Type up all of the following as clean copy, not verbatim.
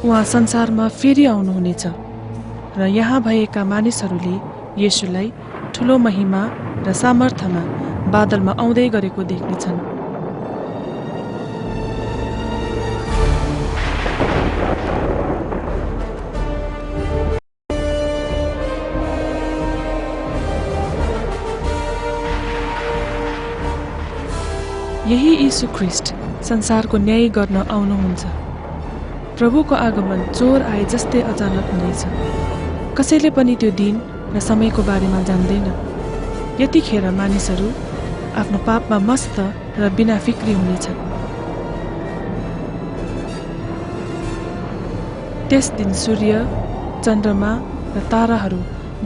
उहाँ संसारमा फेरि आउनुहुनेछ र यहाँ भएका मानिसहरूले येशूलाई ठूलो महिमा र सामर्थ्यमा बादलमा आउँदै गरेको देख्नेछन्। यही यीशु ख्रीष्ट संसारको न्याय गर्न आउनुहुन्छ। प्रभुको आगमन चोर आए जस्तै अचानक हुनेछ। कसैले पनि त्यो दिन र समयको बारेमा जान्दैन। यतिखेर मानिसहरू आफ्नो पापमा मस्त र बिना फिक्री हुनेछन्। त्यस दिन सूर्य, चन्द्रमा र ताराहरू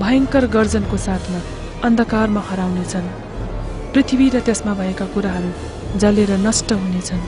भयंकर गर्जनको साथमा अन्धकारमा हराउनेछन्। पृथ्वी र त्यसमा भएका कुराहरू जलेर नष्ट हुनेछन्।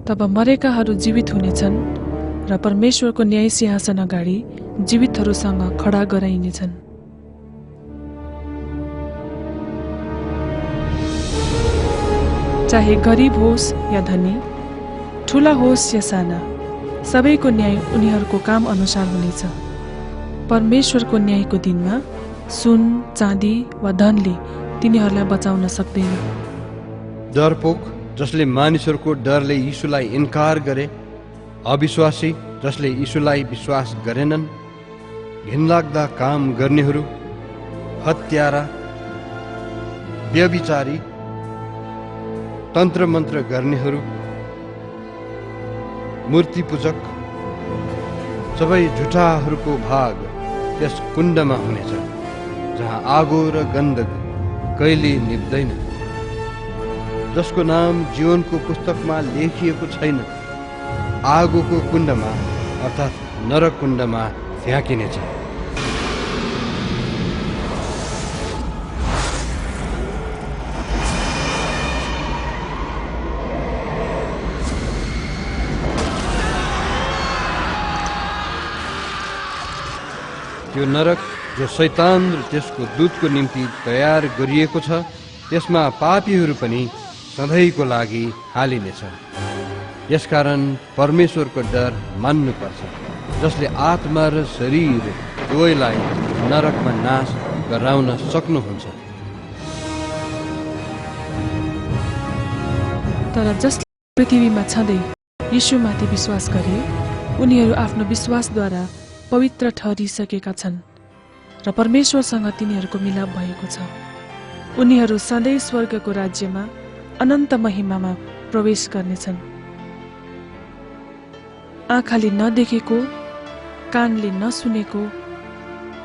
तब मरेकाहरू जीवित हुनेछन् र परमेश्वरको न्याय सिंहासन अगाडि जीवितहरूसँग खडा गराइनेछन्। चाहे गरिब होस् या धनी, ठूला होस् या साना, सबैको न्याय उनीहरूको काम अनुसार हुनेछ। परमेश्वरको न्यायको दिनमा सुन, चाँदी वा धनले तिनीहरूलाई बचाउन सक्दैन। डरपोक जसले मानिसहरूको डरले यीशुलाई इन्कार गरे, अविश्वासी जसले यीशुलाई विश्वास गरेनन्, घिनलाग्दा काम गर्नेहरू, हत्यारा, व्यभिचारी, तन्त्र मन्त्र गर्नेहरू, मूर्ति पूजक, सबै झुठाहरूको भाग त्यस कुण्डमा हुनेछ जहाँ आगो र गन्धक कहिले निप्दैन, जसको नाम जीवनको पुस्तकमा लेखिएको छैन, आगोको कुण्डमा अर्थात् नरक कुण्डमा फ्याँकिनेछ। त्यो नरक जो शैतान र त्यसको दूतको निम्ति तयार गरिएको छ, त्यसमा पापीहरू पनि सधैँको लागि हालिनेछ। यसकारण परमेश्वरको डर मान्नुपर्छ, जसले आत्मा र शरीर दुवैलाई नरकमा नाश गराउन सक्नुहुन्छ। तर जसले पृथ्वीमा छँदै यीशुमाथि विश्वास गरे, उनीहरू आफ्नो विश्वासद्वारा पवित्र ठहरिसकेका छन् र परमेश्वरसँग तिनीहरूको मिलाप भएको छ। उनीहरू सधैँ स्वर्गको राज्यमा अनन्त महिमामा प्रवेश गर्नेछन्। आँखाले नदेखेको, कानले नसुनेको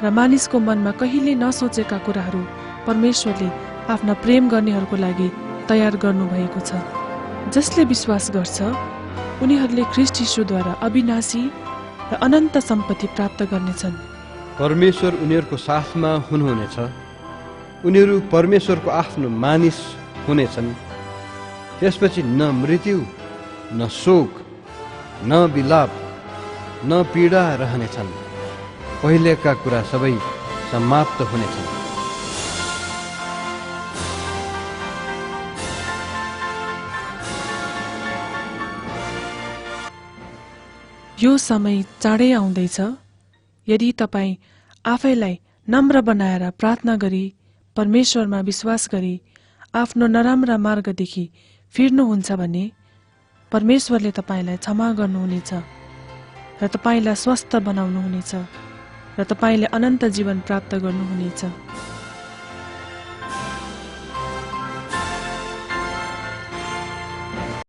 र मानिसको मनमा कहिले नसोचेका कुराहरू परमेश्वरले आफ्ना प्रेम गर्नेहरूको लागि तयार गर्नुभएको छ। जसले विश्वास गर्छ, उनीहरूले ख्रीष्ट यीशुद्वारा अविनाशी र अनन्त सम्पत्ति प्राप्त गर्नेछन्। परमेश्वर उनीहरूको साथमा हुनुहुनेछ। उनीहरू परमेश्वरको आफ्नो मानिस हुनेछन्। त्यसपछि न मृत्यु, न शोक, न विलाप, न पीडा रहनेछन्। पहिलेका कुरा सबै समाप्त हुनेछन्। यो समय चाँडै आउँदैछ। यदि तपाईँ आफैलाई नम्र बनाएर प्रार्थना गरी परमेश्वरमा विश्वास गरी आफ्नो नराम्रा मार्गदेखि फिर्नुहुन्छ भने परमेश्वरले तपाईँलाई क्षमा गर्नुहुनेछ र तपाईँलाई स्वस्थ बनाउनुहुनेछ र तपाईँले अनन्त जीवन प्राप्त गर्नुहुनेछ।